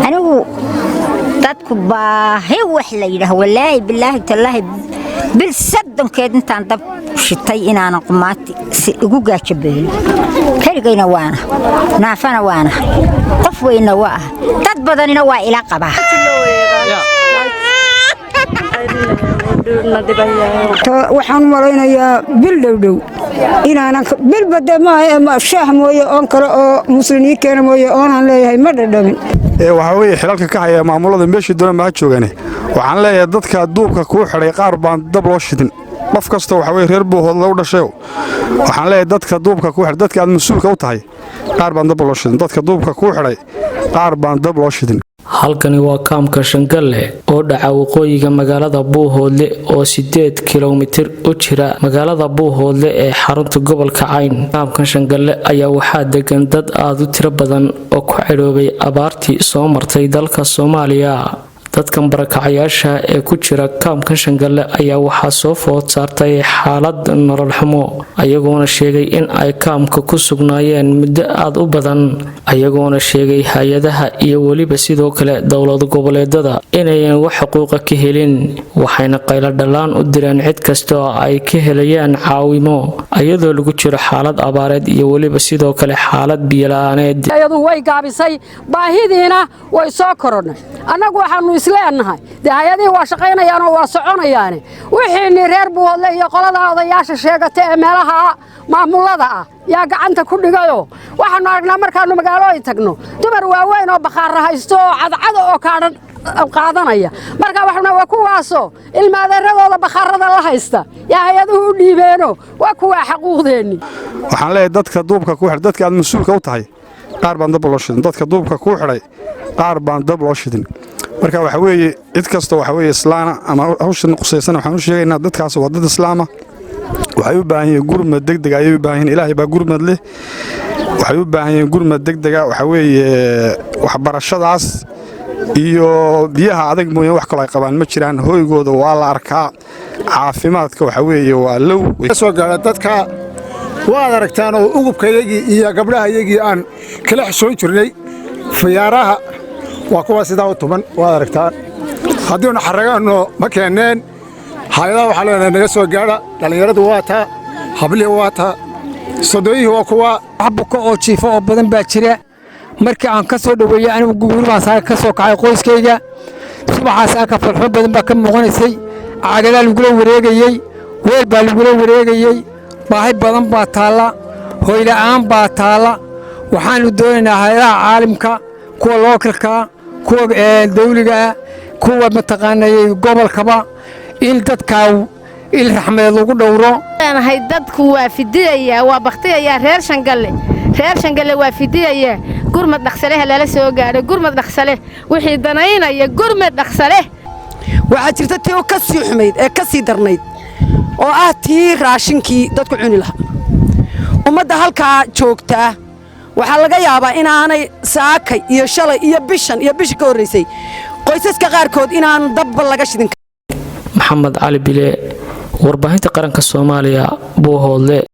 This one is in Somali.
Anigu dadku baahi wax la yidhaah, walaahi, bilaahi, tallaahi, bil 30-keed intaan dab shitay inaanan qumaati si igu gaajabeelin. Keligayna waana naafana, waana qof weyna, waa ah dad badanina waa ila qabaa. Waxaan u malaynayaa bil dhowdhow inaanan bilba de maaha, shaah mooye oon kale oo muslin ii keena mooye oonaan leeyahay ma dhadhamin. Waxaa weeye xilalka ka haya maamulada meeshii doona maha joogane. Waxaan leeyahay dadka duubka kuu xidhay qaar baan dab loo shidin. Qof kasta waxa weye reer Buuhoodla u dhashayo, waxaan leeyahay dadka duubka kuu xidhay, dadka aad mas-uulka u tahay, qaar baan dab loo shidin. Dadka duubka kuu xidhay qaar baan dab loo shidin. Halkani waa kaamka Shangalle oo dhaca waqooyiga magaalada Buuhoodle oo 8 kilomitir u jira magaalada Buuhoodle ee xarunta gobolka Cayn. Kaamkan Shangalle ayaa waxaa degan dad aad u tiro badan oo ku cidhoobay abaartii soo martay dalka Soomaaliya. Dadkan barakacayaasha ee ku jira kaamkan Shangalle ayaa waxaa soo food saartay xaalad nolol xumo, ayagoona sheegay in ay kaamka ku sugnaayeen muddo aad u badan, ayagoona sheegay hay-adaha iyo weliba sidoo kale dowlad goboleedada inayan wax xuquuqa ka helin. Waxayna qaylo dhallaan u direen cid kasta oo ay ka helayaan caawimo, iyadoo lagu jiro xaalad abaareed iyo weliba sidoo kale xaalad biyo la'aaneed. Ayadu way gaabisay, baahidiina way soo korodhay. Annagu waxaannu isleenahay dee hay-adihii waa shaqaynayaanoo waa soconayaane, wixiinni reer Buuhoodle iyo qolada odayaasha sheegata ee meelaha maamulada ah yaa gacanta ku dhigayoo. Waxaannu aragnaa markaannu magaalooyin tagno dumar waaweyn oo bakhaarra haysto oo cadcada oo kaadhan qaadanaya. Marka waxna waa kuwaasoo ilmaadeeradooda bakhaarada la haysta yaa hay-aduhu u dhiibeeno, waa kuwaa xaquuqdeenni. Waxaan leeyahay dadka duubka kuu xidhay, dadka aad mas-uulka u tahay, qaar baan dab loo shidin. Dadka duubka kuu xidhay qaar baan dab loo shidin. Marka waxa weeye cid kasta waxa weeye islaana ama hawshan qusaysana, waxaan u sheegaynaa dadkaas waa dad islaama. Waxay u baahan yihiin gurmad degdeg ayay u baahan yihiin. Ilaahay baa gurmad leh. Waxay u baahan yihiin gurmad degdega. Waxa weeye waxbarashadaas iyo biyaha adag mooyaan wax kaloo ay qabaan ma jiraan. Hoygooda waa la arkaa. Caafimaadka waxa weeye waa low. Soo gaara dadka waad aragtaan oo ugubkayagii iyo gabdhahayagii aan kala xishoon jirnay fayaaraha waa kuwa sidaa u tuman, waad aragtaan. Haddiinu xaragaanno ma keenneen. Hay-adaha waxaa leenahay naga soo gaadha. Dhallinyaradu waa taa, hablihii waa taa, sodooyihii waa kuwa. Wax buka oo jiifo oo badan baa jira. Markii aan ka soo dhoweeyey anigu guri baan saaka ka soo kacay qoyskayga. Subaxaa saaka falxumo badan baa ka muuqanaysay. Caagadaa lagula wareegayey, weel baa lagula wareegayey. Baahi badan baa taalla, hoyla'aan baa taalla. Waxaannu doonaynaa hay-adaha caalimka, kuwa localka, kuwa dawligaa, kuwa mataqaanayey gobolkaba, in dadkaa il raxmadeed lagu dhowro. Leenahay dadku waa fidiyayaa, waa baktiyayaa. Reer Shangalle, reer Shangalle waa fidiyayaa. Gurmad dhaqsaleha lala soo gaadho, gurmad dhaqsale, wixii danaynaya gurmad dhaqsale. Waxaa jirta tii oo ka sii xumayd ee ka sii darnayd oo ah tii raashinkii dadku cuni lahaa. Ummadda halkaa joogtaa waxaa laga yaabaa inaanay saakay iyo shalay iyo bishan iyo bisha ka horraysay qoysaska qaarkood inaan dabba laga shidin. Maxamed Cali Bile, Warbaahinta Qaranka Soomaaliya, Buuhoodle.